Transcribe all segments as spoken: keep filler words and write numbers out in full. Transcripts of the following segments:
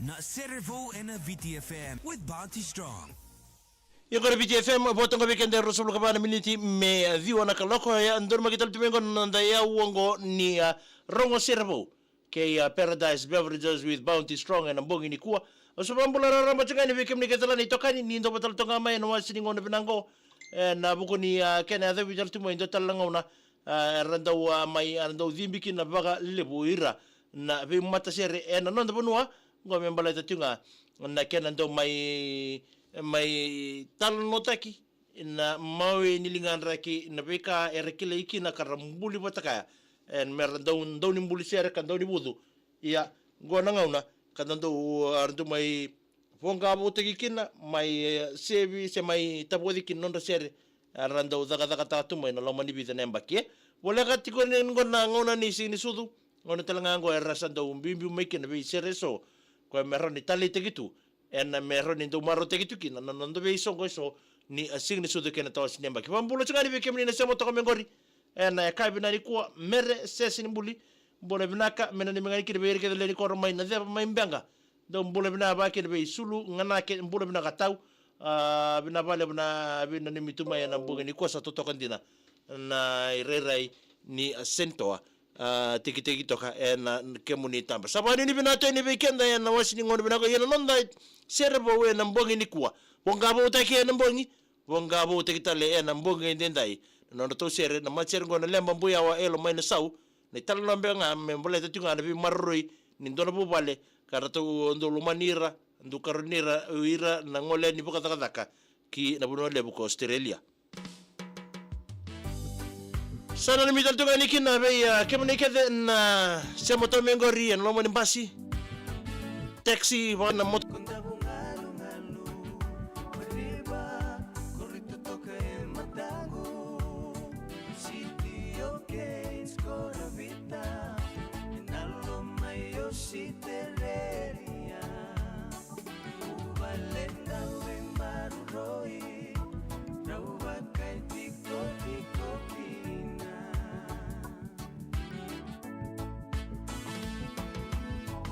Na Serevou ena V T F M with Bounty Strong. Ia qori V T F M, vo toka vei keda e ruasagavulu ka va na miniti me ciwa na kaloko. Ia donumaki tale tu mai qo na noda iyau oqo ni a, Rogo Serevou kei a Paradise Beverages with Bounty Strong ena bogi nikua. Au sa vakabula raraba tiko ga yani vei kemuni kece na itokani ni dau vata tale toka ga mai ena wasi ni gauna vinaka qo. Ena vuku ni a, kena yacovi tale tu mai e dua tale na gauna, a, era dau a, mai, era dau cibi kina vakalevu ira na veimatasere ena noda vanua. Qo me baleta tiko ga na kena dau mai, mai talanoataki na mawe ni ligadra kei na veika era kilai kina ka ra buli vata kaya. E, me ra dau, dau ni buli sere ka dau ni vucu. Ia, qo na gauna ka dau, dau, a, ra dau mai voqa voutaki kina, mai, e, sevi se mai tavoci kina nodra sere, a, ra dau cakacakataka tu mai na loma ni vica na yabaki, e. Voleka tiko ni qo na gauna ni Siga ni Sucu, gauna tale ga qo era sa dau biubiu mai kina vei sere eso, koya me rawa ni taleitaki tu ena me rawa ni dau marautaki tu kina na noda veisoqo eso ni a Siga ni Sucu kei na tawase ni yabaki. Vakabula tiko ga yani vei kemuni na sema toka mai qori ena yakavi nikua, Mere Sese ni Buli. Bula vinaka, me nanumi ga yani kina vei ira kece lewe ni koro mai Naceva, mai Beqa. Dou bula vinaka vakakina vei Sulu, Ganake, bula vinaka tau. A, vinaka vakalevu na veinanumi tu mai ena bogi nikua, sa totoka dina na irairai ni a Senitoa. A, tekiteki toka ena kemuni taba. Sa vakanuinui vinaka tu yani vei keda ena wasi ni gauna vinaka qo, ia na noda sere vou ena bogi nikua. Voqa voutaki ena bogi, voqa voutaki tale ena bogi edaidai. Na nodratou sere, na matasere qo na Leba Buyawa, Elo mai Nasau. Na italanoa beka ga me baleta tiko ga na veimaroroi ni dua na vuvale ka ratou dau lomani ira, dau karoni ira, ira na gole ni vakacakacaka ki na vanua levu ko Australia. Sa nanumi tale tu ga yani kina vei, a, kemuni kece na sema toka mai qori ena loma ni basi, taxi, vaka na moto. Ko davu galugalu, mariva, ko rito toka e mataqu. City of Kings, ko Ravita, e na loma i Ositereria. Vuvale dau veimaroroi, rau vakaitikotiko kina.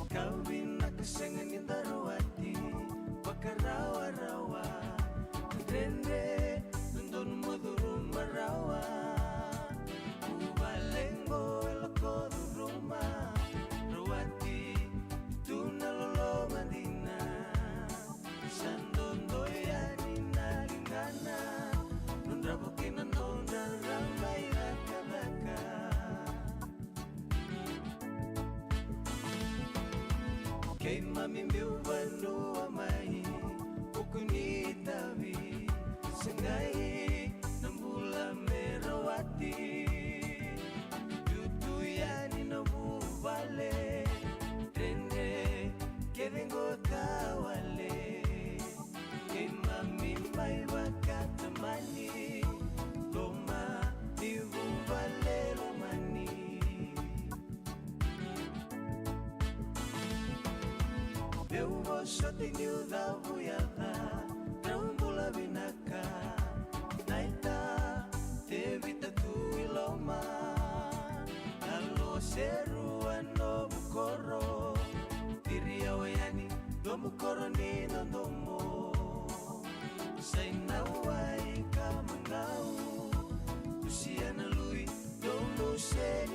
Ka vinaka sega ni da rawati vakarawarawa. Dredre, dodonu mo curuma rawa. Vuvale qo e lako curuma, rawati tu na loloma dina. Sa dodo yani na ligana, nodra vukei na nodra raba i cakacaka. Keimami biu vanua mai vuku ni itavi, segai na bula me rawati. Dutu yani na vuvale, dredre kece qo ka wale. Keimami mai vakatamani, loma ni vuvale lomani. Meu vosoti niu cavuyaca, drau bula vinaka. Naita, Tevita tu i loma, Naloseru a novu koro, Tiriau yani nomu koro ni dodomo. Sai na wai ka magau, Lusia na lui, dou luse